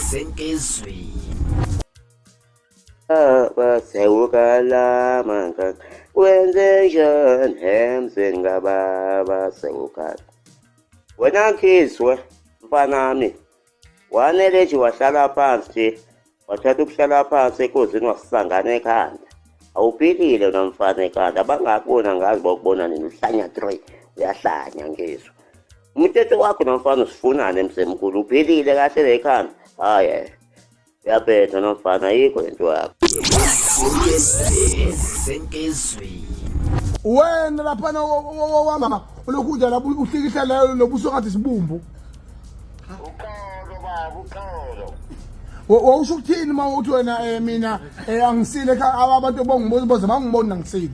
Senkizweni. Baba sewukala mangaka wenzenjani emzini kababa sewukala wena Ngizwe mfanami wanele nje wahlala phansi nje wathatha ukuhlala phansi enkosini wasangana ekhanda awuphilile nomfana ekhanda bangakubona ngazi bokubona nini uhlanya 3 uyahlanya Ngizwe umthetho wakho nomfana usifunani emsemkhulu uphilile kahle lekhanda hayi uyabheda nomfana ayikho lento yakho. Senkizweni. Wena laphana wamama ulokhu udla lapho uhlikihla leyo nobuso ngathi sibumbu. Uxolo baba uxolo. Wawusho ukuthini uma uthi wena eh, mina eh, angisile ekhaya abantu bongibuza boze bangiboni angisile.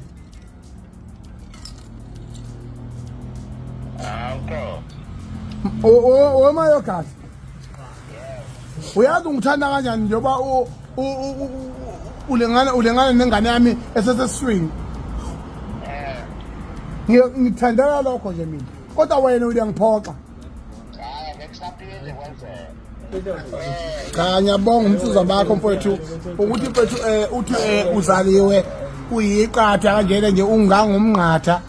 Awuxolo. Wema yogazi. Uyazi ungithanda kanjani njengoba ulingana ulingana nengane yami eseseswini. Ngithandela lokho nje mina. Kodwa wena uyangiphoxa. Hayi ngeke kusaphinde kwenzeke. Cha ngiyabonga umsizwa bakho mfowethu ukuthi mfowethu eh uthi eh, uzaliwe uyiqatha kanjena nje ungangumnqatha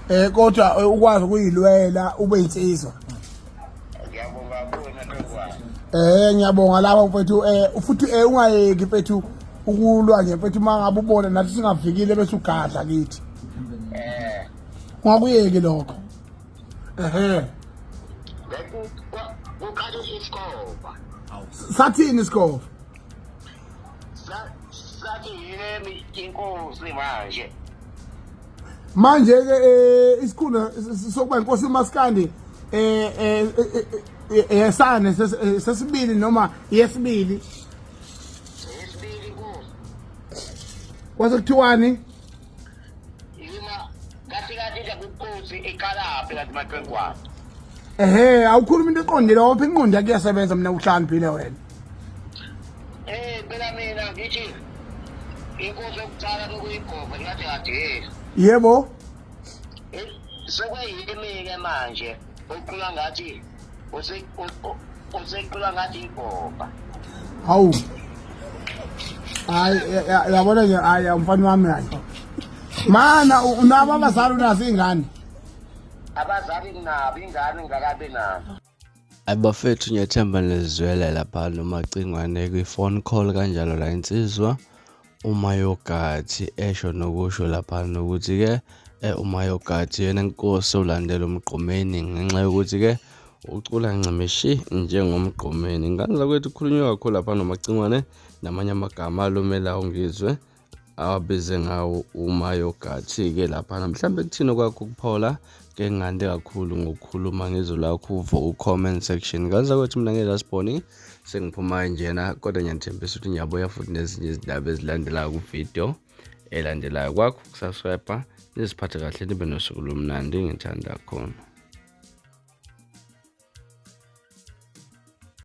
eh kodwa eh, ukwazi ukuyilwela ube insizwa. Ngiyabonga kakhulu Maqhekwane. Eh ngiyabonga lapho mfethu eh futhi eh ungayeki mfethu ukulwa nje mfethu mangabe ubona nathi singavikile bese ugadla kithi. Eh. Ungakuyeki lokho. Ehhe. Kuqala isikhova. Sathini isikhova? Sathi yini inkosi manje? Manje ke eh isikhundla sokuba inkosi uMaskandi eh eh, eh, eh, eh sane sesibili noma yesibili. Yesibili inkosi. Kwase kuthiwani? Yima kathi kathi nje kukuthi iqalaphi kanti maqengwane. Ehhe awukhuluma into eqondile wopha inqondo yakho iyasebenza mina uhlakaniphile wena. Eh phela mina ngithi inkosi yokuqala bekuyibhova ngathi kade. Yebo. Eh, Sekuyimi-ke manje oqula ngathi usequla ngathi ibhova. Hawu. Hayi yabona nje hayi umfana wami hayi. Mana unabo abazali unazo ingane. Abazali nginabo ingane ngingakabi nazo. Ayi bafethu ngiyathemba nizwele lapha noMacingwane kwi-phone call kanjalo la insizwa uMayogathi esho nokusho lapha nokuthi-ke eh, uMayogathi yena nkosi ulandela uMgqumeni ngenxa yokuthi-ke ucula ncimishi njengoMgqumeni. Ngane zakwethu kukhulunywe kakhulu lapha noMacingwane namanye amagama alumela uNgizwe awabize ngawo uMayogathi-ke laphana mhlawumbe kuthini okwakho ukuphola ke ngande kakhulu ngokukhuluma ngizwe lakho uvo ku-comment section ngane zakwethu mina ngeke sengiphuma njena kodwa ngiyanithembisa ukuthi ngiyabuya futhi nezinye izindaba ezilandelayo kuvidiyo elandelayo kwakho kusubscribe niziphathe kahle nibe nosuku lomnandi ngithanda khona.